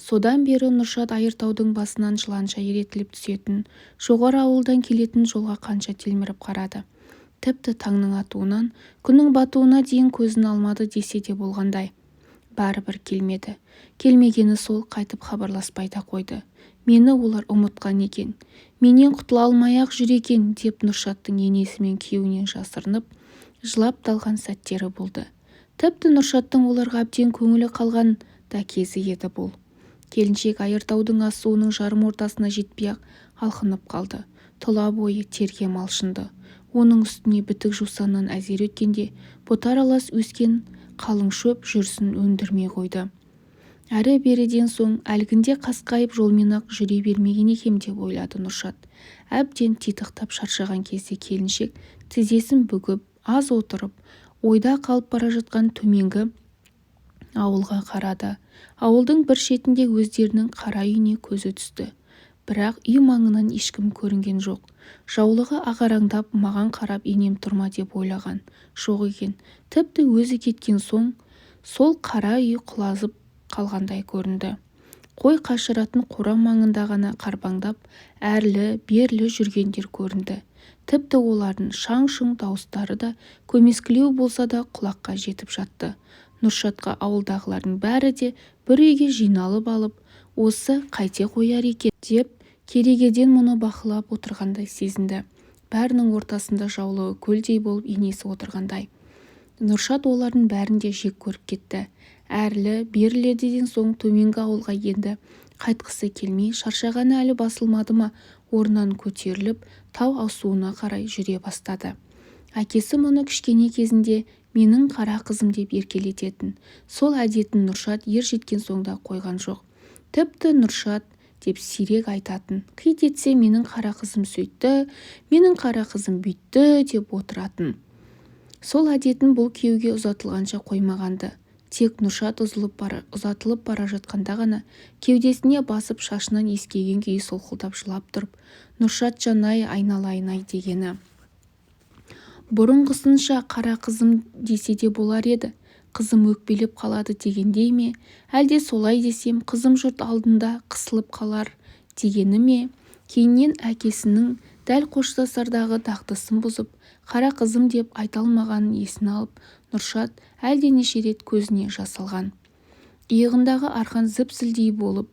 Содан бері Нұршат Айыртаудың басынан жыланша иретіліп түсетін жоғары ауылдан келетін жолға қанша телміріп қарады. Тіпті таңның атуынан күннің батуына дейін көзін алмады десе де болғандай. Бәрібір келмеді. Келмегені сол, қайтып хабарласпай да қойды. Мені олар ұмытқан екен. Менен құтыла алмай-ақ жүр екен деп Нұршаттың енесі мен күйеуінен жасырынып, жылап та алған сәттері болды. Тіпті Нұршаттың оларға әбден көңілі қалған да кезі еді бұл. Келіншек Айыртаудың асуының жарым ортасына жетпей-ақ алқынып қалды. Тұла бойы терге малшынды. Оның үстіне бітік жусаннан әзер өткенде бұта аралас өскен қалың шөп жүрісін өндірмей қойды. Әрі-беріден соң әлгінде қасқайып жолмен-ақ жүре бермеген екем деп ойлады Нұршат. Әбден титықтап шаршаған кезде келіншек тізесін бүгіп, аз отырып, ойда қалып бара жатқан төменгі ауылға қарады. Ауылдың бір шетінде өздерінің қара үйіне көзі түсті. Бірақ үй маңынан ешкім көрінген жоқ. Жаулығы ағараңдап, маған қарап енем тұр ма деп ойлаған. Жоқ екен. Тіпті өзі кеткен соң сол қара үй құлазып қалғандай көрінді. Қой қашыратын қора маңында ғана қарбаңдап, әрлі-берлі жүргендер көрінді. Тіпті олардың шаң-шұң дауыстары да көмескілеу болса да құлаққа жетіп жатты. Нұршатқа ауылдағылардың бәрі де бір үйге жиналып алып, осы қайте қояр екен деп керегеден мұны бақылап отырғандай сезінді. Бәрінің ортасында жаулығы көлдей болып енесі отырғандай. Нұршат олардың бәрін де жек көріп кетті. Әрлі-берліден соң төменгі ауылға енді қайтқысы келмей, шаршағаны әлі басылмады ма, орнынан көтеріліп, тау асуына қарай жүре бастады. Әкесі мұны кішкене кезінде менің қара қызым деп еркелететін. Сол әдетін Нұршат ер жеткен соң да қойған жоқ. Тіпті Нұршат деп сирек айтатын. Қит етсе менің қара қызым сөйтті, менің қара қызым бүйтті деп отыратын. Сол әдетін бұл күйеуге ұзатылғанша қоймағанды. Тек Нұршат ұзатылып бара жатқанда ғана кеудесіне басып шашынан иіскеген күйі солқылдап жылап тұрып, «Нұршатжан-ай, айналайын-ай» дегені. Бұрынғысынша қара қызым десе де болар еді, қызым өкпелеп қалады дегендей ме, әлде солай десем, қызым жұрт алдында қысылып қалар дегені ме, кейіннен әкесінің дәл қоштасардағы дағдысын бұзып, қара қызым деп айта алмағанын есіне алып, Нұршат әлденеше рет көзіне жас алған. Иығындағы арқан зіп-зілдей болып,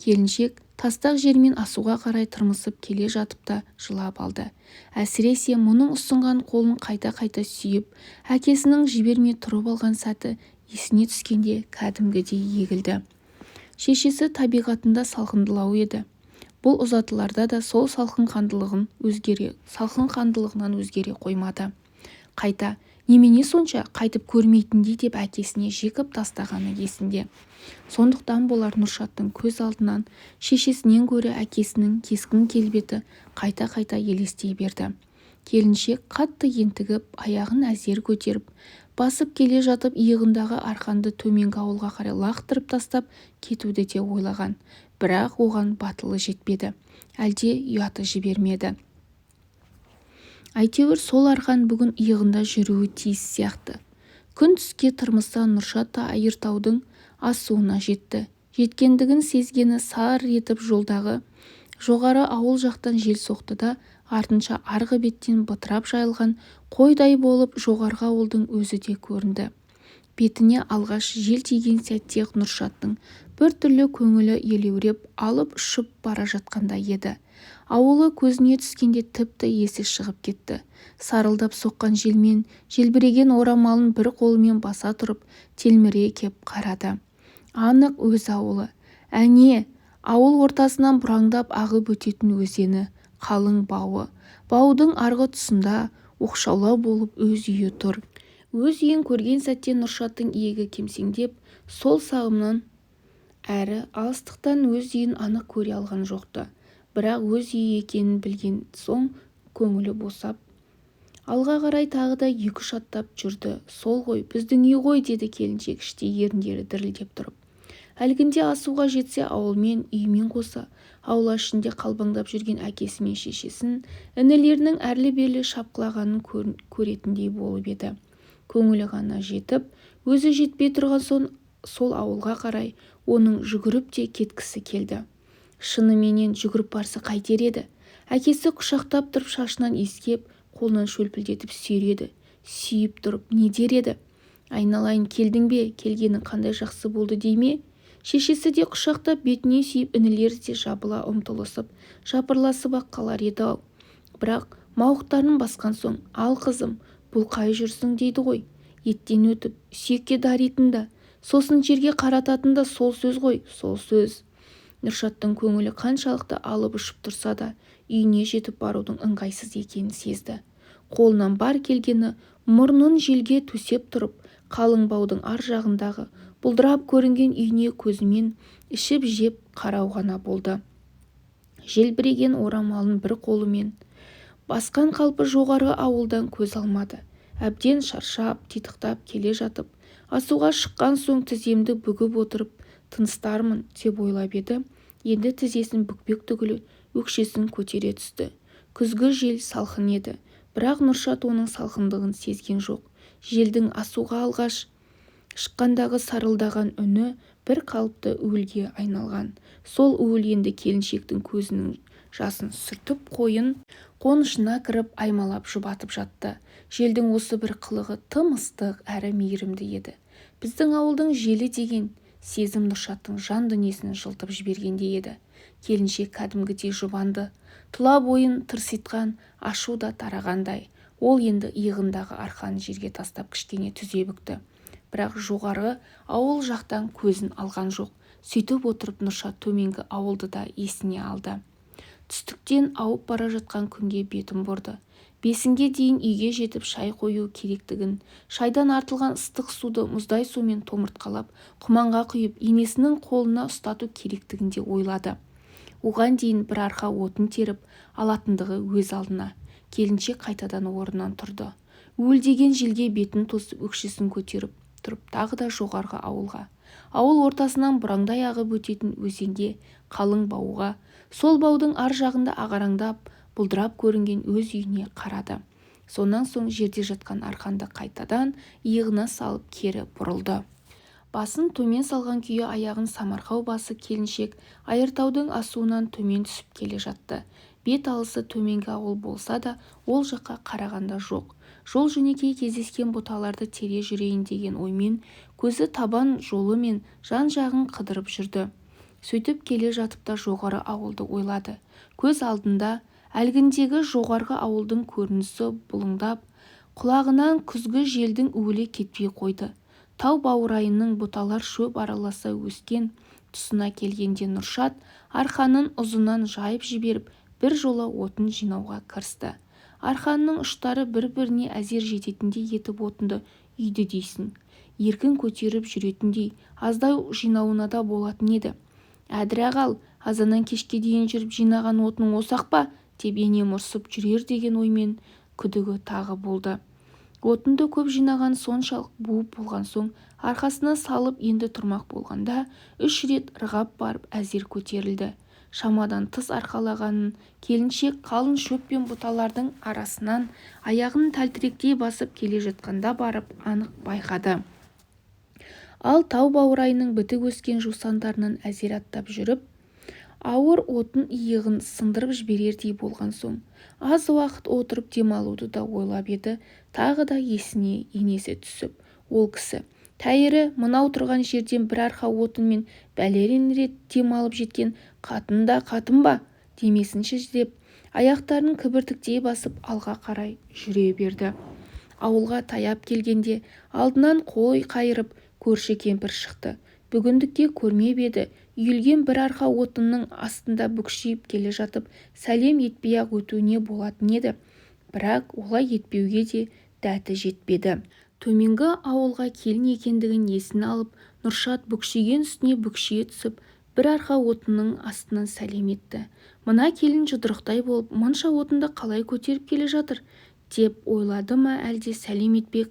келіншек тастақ жермен асуға қарай тырмысып келе жатып та жылап алды. Әсіресе мұның ұсынған қолын қайта-қайта сүйіп, әкесінің жібермей тұрып алған сәті есіне түскенде кәдімгідей егілді. Шешесі табиғатында салқындылау еді. Бұл ұзатыларда да сол салқынқандылығынан өзгере қоймады. Қайта, немене сонша қайтып көрмейтіндей деп әкесіне жекіп тастағаны есінде. Сондықтан болар Нұршаттың көз алдынан шешесінен гөрі әкесінің кескін келбеті қайта-қайта елестей берді. Келіншек қатты ентігіп, аяғын әзер көтеріп, басып келе жатып иығындағы арқанды төменгі ауылға қарай лақтырып тастап кетуді де ойлаған. Бірақ оған батылы жетпеді. Әлде ұяты жібермеді. Әйтеуір сол арқан бүгін иығында жүруі тиіс сияқты. Күн түске тырмыса Нұршат та Айыртаудың асуына жетті. Жеткендігін сезгені сар етіп жолдағы жоғары ауыл жақтан жел соқты да, артынша арғы беттен бытырап жайылған қойдай болып жоғарғы ауылдың өзі де көрінді. Бетіне алғаш жел тиген сәтте Нұршаттың біртүрлі көңілі елеуреп алып ұшып бара жатқандай еді. Ауылы көзіне түскенде тіпті есі шығып кетті. Сарылдап соққан желмен желбіреген орамалын бір қолымен баса тұрып, телміре кеп қарады. Анық өз ауылы. Әне, ауыл ортасынан бұраңдап ағып өтетін өзені, қалың бауы. Баудың арғы тұсында оқшаулау болып өз үйі тұр. Өз үйін көрген сәтте Нұршаттың иегі кемсеңдеп, сол сағымнан әрі алыстықтан өз үйін анық көре алған жоқты. Бірақ өз үйі екенін білген соң көңілі босап, алға қарай тағы да екі-үш аттап жүрді. Сол ғой, біздің үй ғой, деді келіншек іштей еріндері дірілдеп тұрып. Әлгінде асуға жетсе ауылмен, үймен қоса, аула ішінде қалбаңдап жүрген әкесі мен шешесін, інілерінің әрлі-берлі шапқылағанын көретіндей болып еді. Көңілі ғана жетіп, өзі жетпей тұрған соң сол ауылға қарай Оның жүгіріп те кеткісі келді. Шыныменен жүгіріп барса қайтер еді? Әкесі құшақтап тұрып шашынан иіскеп, қолынан шөлпілдетіп сүйер еді. Сүйіп тұрып не дер еді? Айналайын, келдің бе, келгенің қандай жақсы болды дей ме? Шешесі де құшақтап бетінен сүйіп, інілері де жабыла ұмтылысып, жапырласып-ақ қалар еді-ау. Бірақ мауықтарын басқан соң, ал қызым, бұл қай жүрсің дейді ғой. Еттен өтіп, сүйекке даритын да, сосын жерге қарататын да сол сөз ғой, сол сөз. Нұршаттың көңілі қаншалықты алып ұшып тұрса да, үйіне жетіп барудың ыңғайсыз екенін сезді. Қолынан бар келгені мұрнын желге төсеп тұрып, қалың баудың ар жағындағы бұлдырап көрінген үйіне көзімен ішіп-жеп қарау ғана болды. Желбіреген орамалын бір қолымен басқан қалпы жоғарғы ауылдан көз алмады. Әбден шаршап, титықтап келе жатып, асуға шыққан соң тіземді бүгіп отырып тыныстармын деп ойлап еді, енді тізесін бүкпек түгілі өкшесін көтере түсті. Күзгі жел салқын еді, бірақ Нұршат оның салқындығын сезген жоқ. Желдің асуға алғаш шыққандағы сарылдаған үні бір қалыпты уілге айналған. Сол уіл енді келіншектің көзінің жасын сүртіп қойын қонышына кіріп аймалап жұбатып жатты. Желдің осы бір қылығы тым ыстық әрі мейірімді еді. Біздің ауылдың желі деген сезім Нұршаттың жан дүниесін жылытып жібергендей еді. Келіншек кәдімгідей жұбанды. Тұла бойын тырситқан ашу да тарағандай. Ол енді иығындағы арқанын жерге тастап кішкене түзе бүкті. Бірақ жоғарғы ауыл жақтан көзін алған жоқ. Сөйтіп отырып Нұршат төменгі ауылды да есіне алды. Түстіктен ауып бара жатқан күнге бетін бұрды. Бесінге дейін үйге жетіп шай қою керектігін, шайдан артылған ыстық суды мұздай сумен томыртқалап, құманға құйып, енесінің қолына ұстату керектігін де ойлады. Оған дейін бір арқа отын теріп алатындығы өз алдына. Келіншек қайтадан орнынан тұрды. Уілдеген желге бетін тосып, өкшесін көтеріп тұрып тағы да жоғарғы ауылға. Ауыл ортасынан бұраңдай ағып өтетін өзенге, қалың бауға, сол баудың ар жағында ағараңдап, бұлдырап көрінген өз үйіне қарады. Сонан соң жерде жатқан арқанды қайтадан иығына салып кері бұрылды. Басын төмен салған күйі аяғын самарқау басып келіншек Айыртаудың асуынан төмен түсіп келе жатты. Бет алысы төменгі ауыл болса да, ол жаққа қарағанда жоқ. Жол жөнекей кездескен бұталарды тере жүрейін деген оймен көзі табан жолы мен жан-жағын қыдырып жүрді. Сөйтіп келе жатып та жоғары ауылды ойлады. Көз алдында әлгіндегі жоғарғы ауылдың көрінісі бұлыңдап, құлағынан күзгі желдің уілі кетпей қойды. Тау баурайының бұталар шөп араласа өскен тұсына келгенде Нұршат арқанын ұзынан жайып жіберіп, бір жола отын жинауға кірісті. Арқанның ұштары бір-біріне әзер жететіндей етіп отынды үйді дейсің. Еркін көтеріп жүретіндей аздау жинауына да болатын еді. Әдіре қал, азаннан кешке дейін жүріп жинаған отының осы-ақ па, деп енем ұрсып жүрер деген оймен күдігі тағы болды. Отынды көп жинаған соншалық буып болған соң арқасына салып енді тұрмақ болғанда 3 рет ырғап барып әзер көтерілді. Шамадан тыс арқалағанын келіншек қалың шөп пен бұталардың арасынан аяғын тәлтіректей басып келе жатқанда барып анық байқады. Ал тау баурайының бітік өскен жусандарынан әзер аттап жүріп, ауыр отын иығын сындырып жіберердей болған соң, аз уақыт отырып демалуды да ойлап еді, тағы да есіне енесі түсіп, ол кісі тәйірі мынау тұрған жерден бір арқа отынмен бәлен рет демалып жеткен қатын да қатын ба демесінші деп аяқтарын кібіртіктей басып алға қарай жүре берді. Ауылға таяп келгенде алдынан қой қайырып көрші кемпір шықты. Бүгіндікке көрмеп еді, үйілген бір арқа отынның астында бүкшиіп келе жатып сәлем етпей-ақ өтуіне болатын еді. Бірақ олай етпеуге де дәті жетпеді. Төменгі ауылға келін екендігін есіне алып, Нұршат бүкшиген үстіне бүкшие түсіп, бір арқа отынның астынан сәлем етті. Мына келін жұдырықтай болып, мұнша отынды қалай көтеріп келе жатыр, деп ойлады ма, әлде сәлем етпей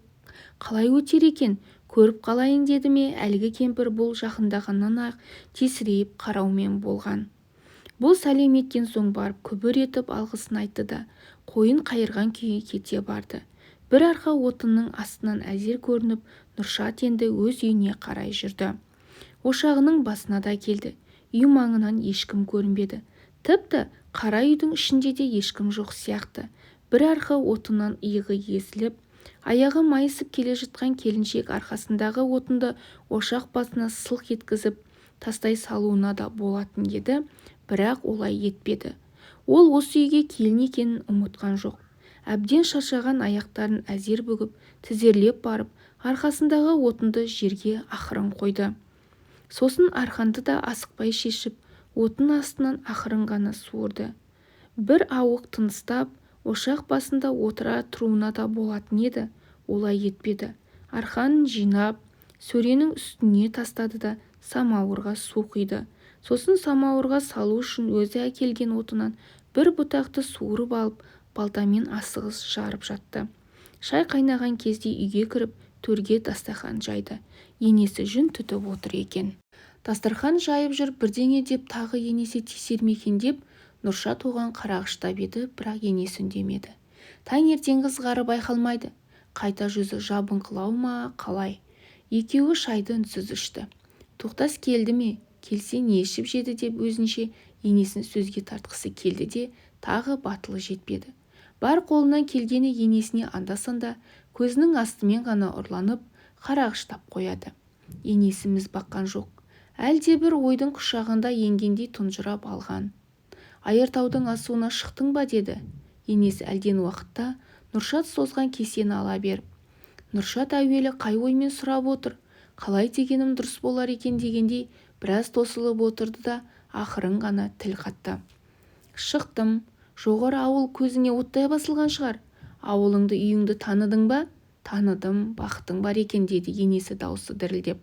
қалай өтер екен, көріп қалайын деді ме, әлгі кемпір бұл жақындағаннан-ақ тесірейіп қараумен болған. Бұл сәлем еткен соң барып күбір етіп алғысын айтты да, қойын қайырған күйі кете барды. Бір арқа отынның астынан әзер көрініп, Нұршат енді өз үйіне қарай жүрді. Ошағының басына да келді. Үй маңынан ешкім көрінбеді. Тіпті қара үйдің ішінде де ешкім жоқ сияқты. Бір арқа отыннан иығы езіліп, аяғы майысып келе жатқан келіншек арқасындағы отынды ошақ басына сылқ еткізіп тастай салуына да болатын еді, бірақ олай етпеді. Ол осы үйге келін екенін ұмытқан жоқ. Әбден шаршаған аяқтарын әзер бүгіп, тізерлеп барып, арқасындағы отынды жерге ақырын қойды. Сосын арқанды да асықпай шешіп, отын астынан ақырын ғана суырды. Бір ауық тыныстап, ошақ басында отыра тұруына да болатын еді, олай етпеді. Арқанын жинап, сөренің үстіне тастады да самауырға су құйды. Сосын самауырға салу үшін өзі әкелген отыннан бір бұтақты суырып алып, балтамен асығыс жарып жатты. Шай қайнаған кезде үйге кіріп, төрге дастархан жайды. Енесі жүн түтіп отыр екен. Дастархан жайып жүр бірдеңе деп тағы енесі тиісер ме екен деп, Нұршат оған қарағыштап еді, бірақ енесі үндемеді. Таңертеңгі ызғары байқалмайды. Қайта жүзі жабыңқылау ма, қалай? Екеуі шайды үнсіз ішті. Тоқтас келді ме, келсе не ішіп жеді деп өзінше енесін сөзге тартқысы келді де, тағы батылы жетпеді. Бар қолынан келгені енесіне анда-санда көзінің астымен ғана ұрланып, қарағыштап қояды. Енесі міз баққан жоқ. Әлдебір ойдың құшағында енгендей тұнжырап алған. Айыртаудың асуына шықтың ба деді. Енесі әлден уақытта Нұршат созған кесені ала беріп. Нұршат әуелі қай оймен сұрап отыр, қалай дегенім дұрыс болар екен дегендей біраз тосылып отырды да ақырын ғана тіл қатты. Шықтым. Жоғары ауыл көзіңе оттай басылған шығар. Ауылыңды, үйіңді таныдың ба? Таныдым, бақытың бар екен, деді енесі даусы дірілдеп.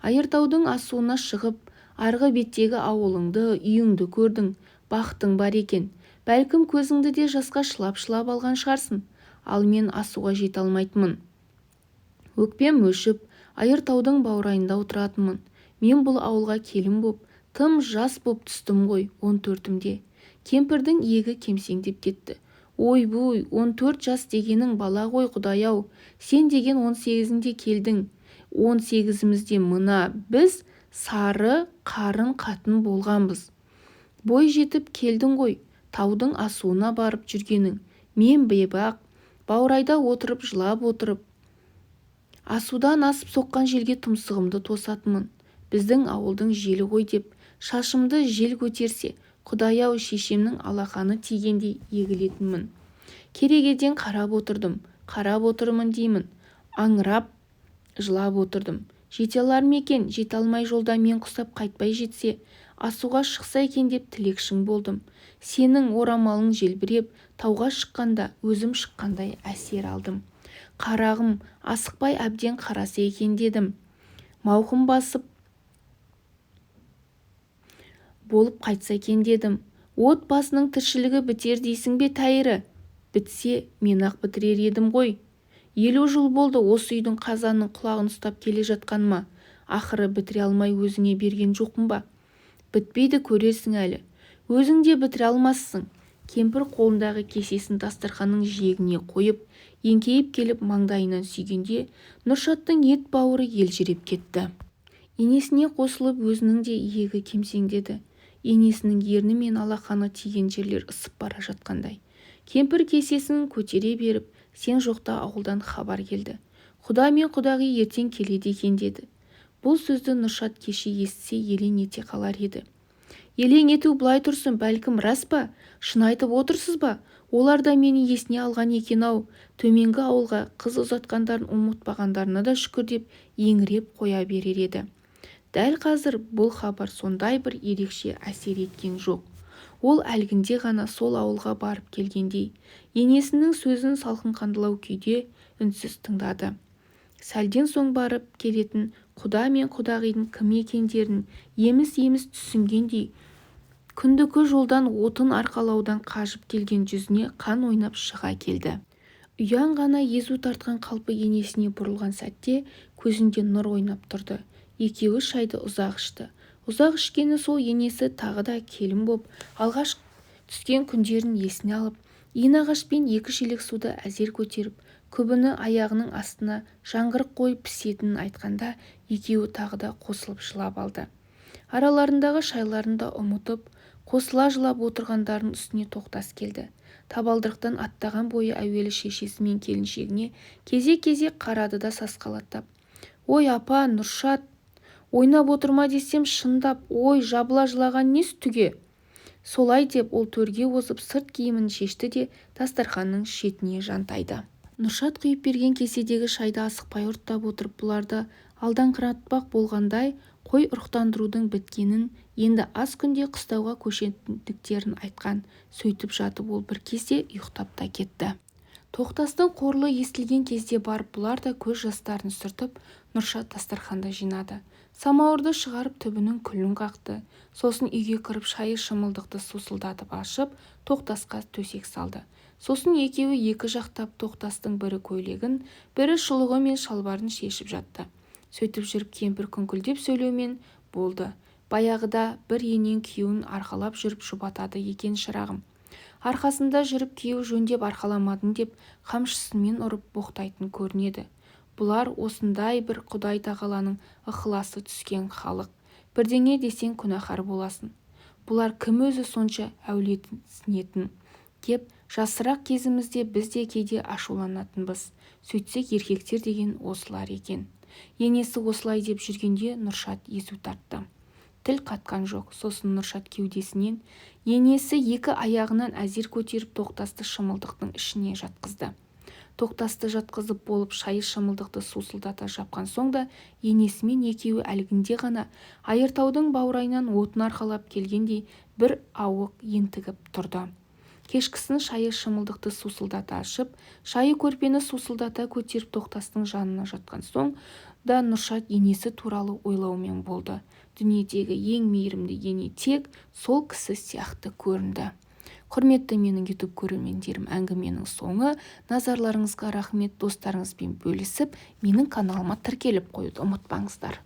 Айыртаудың асуына шығып, арғы беттегі ауылыңды, үйіңді көрдің, бақытың бар екен. Бәлкім көзіңді де жасқа шылап-шылап алған шығарсың. Ал мен асуға жете алмайтынмын. Өкпем өшіп, Айыртаудың баурайында отыратынмын. Мен бұл ауылға келін боп, тым жас боп түстім ғой, 14-імде. Кемпірдің иегі кемсеңдеп кетті. Ойбуй, 14 жас дегенің бала ғой, құдай-ау. Сен деген 18-інде келдің. 18-імізде мына біз сары қарын қатын болғанбыз. Бой жетіп келдің ғой, таудың асуына барып жүргенің. Мен бейбақ, баурайда отырып жылап отырып, асудан асып соққан желге тұмсығымды тосатынмын. Біздің ауылдың желі ғой деп, шашымды жел көтерсе, құдай-ау, шешемнің алақаны тигендей егілетінмін. Керегеден қарап отырдым, қарап отырмын деймін, аңырап жылап отырдым. Жете алар ма екен, жете алмай жолда мен құсап қайтпай жетсе, асуға шықса екен деп тілекшің болдым. Сенің орамалың желбіреп, тауға шыққанда өзім шыққандай әсер алдым. Қарағым, асықпай әбден қараса екен дедім. Мауқым басып болып қайтса екен дедім. От басының тіршілігі бітер дейсің бе, тәйірі? Бітсе, мен-ақ бітірер едім ғой. 50 жыл болды осы үйдің қазанның құлағын ұстап келе жатқаныма. Ақыры бітіре алмай өзіңе берген жоқпын ба? Бітпейді, көрерсің әлі. Өзің де бітіре алмассың. Кемпір қолындағы кесесін дастарханның жиегіне қойып, еңкейіп келіп маңдайынан сүйгенде, Нұршаттың ет бауыры елжіреп кетті. Енесіне қосылып өзінің де иегі кемсеңдеді. Енесінің ерні мен алақаны тиген жерлер ысып бара жатқандай. Кемпір кесесін көтере беріп, сен жоқта ауылдан хабар келді. Құда мен құдағи ертең келеді екен деді. Бұл сөзді Нұршат кеше естісе елең ете қалар еді. Елең ету былай тұрсын, бәлкім рас па? Шын айтып отырсыз ба? Олар да мені есіне алған екен-ау. Төменгі ауылға қыз ұзатқандарын ұмытпағандарына да шүкір деп еңіреп қоя берер еді. Дәл қазір бұл хабар сондай бір ерекше әсер еткен жоқ. Ол әлгінде ғана сол ауылға барып келгендей, енесінің сөзін салқынқандылау күйде үнсіз тыңдады. Сәлден соң барып келетін құда мен құдағидың кім екендерін еміс-еміс түсінгендей, күндікі жолдан отын арқалаудан қажып келген жүзіне қан ойнап шыға келді. Ұяң ғана езу тартқан қалпы енесіне бұрылған сәтте көзінде нұр ойнап тұрды. Екеуі шайды ұзақ ішті. Ұзақ ішкені сол, енесі тағы да келін боп, алғаш түскен күндерін есіне алып, иін ағашпен 2 шелек суды әзер көтеріп, Күбіні аяғының астына жаңғырық қойып пісетінін айтқанда екеуі тағы да қосылып жылап алды. Араларындағы шайларын да ұмытып, қосыла жылап отырғандарының үстіне Тоқтас келді. Табалдырықтан аттаған бойы әуелі шешесі мен келіншегіне кезек-кезек қарады да сасқалақтап: «Ой, апа, Нұршат, ойнап отыр ма десем, шындап, ой, жабыла жылағаны несі түге?» Солай деп ол төрге озып, сырт киімін шешті де дастарқанның шетіне жантайды. Нұршат құйып берген кеседегі шайды асықпай ұрттап отырып, бұларды алдаңқыратпақ болғандай қой ұрықтандырудың біткенін, енді аз күнде қыстауға көшетіндіктерін айтқан. Сөйтіп жатып ол бір кезде ұйықтап та кетті. Тоқтастың қорылы естілген кезде барып бұлар да көз жастарын сүртіп, Нұршат дастарқанды жинады. Самауырды шығарып түбінің күлін қақты. Сосын үйге кіріп шайы шымылдықты сусылдатып ашып, Тоқтасқа төсек салды. Сосын екеуі екі жақтап Тоқтастың бірі көйлегін, бірі шұлығы мен шалбарын шешіп жатты. Сөйтіп жүріп кемпір күңкілдеп сөйлеумен болды: «Баяғыда бір енең күйеуін арқалап жүріп жұбатады екен, шырағым. Арқасында жүріп күйеуі жөндеп арқаламадың деп қамшысымен ұрып боқтайтын көрінеді. Бұлар осындай бір Құдай тағаланың ықыласы түскен халық. Бірдеңе десең күнәһар боласың. Бұлар кім өзі сонша әулиесінетін?» деп, жасырақ кезімізде біз де кейде ашуланатынбыз. Сөйтсек, еркектер деген осылар екен. Енесі осылай деп жүргенде Нұршат езу тартты. Тіл қатқан жоқ. Сосын Нұршат кеудесінен, енесі екі аяғынан әзер көтеріп Тоқтасты шымылдықтың ішіне жатқызды. Тоқтасты жатқызып болып, шайы шымылдықты сусылдата жапқан соң да енесімен екеуі әлгінде ғана Айыртаудың баурайынан отын арқалап келгендей бір ауық ентігіп тұрды. Кешкісін шайы шымылдықты сусылдата ашып, шайы көрпені сусылдата көтеріп Тоқтастың жанына жатқан соң да Нұршат енесі туралы ойлаумен болды. Дүниедегі ең мейірімді ене тек сол кісі сияқты көрінді. Құрметті менің YouTube көрермендерім, әңгіменің соңы. Назарларыңызға рахмет. Достарыңызбен бөлісіп, менің каналыма тіркеліп қоюды ұмытпаңыздар.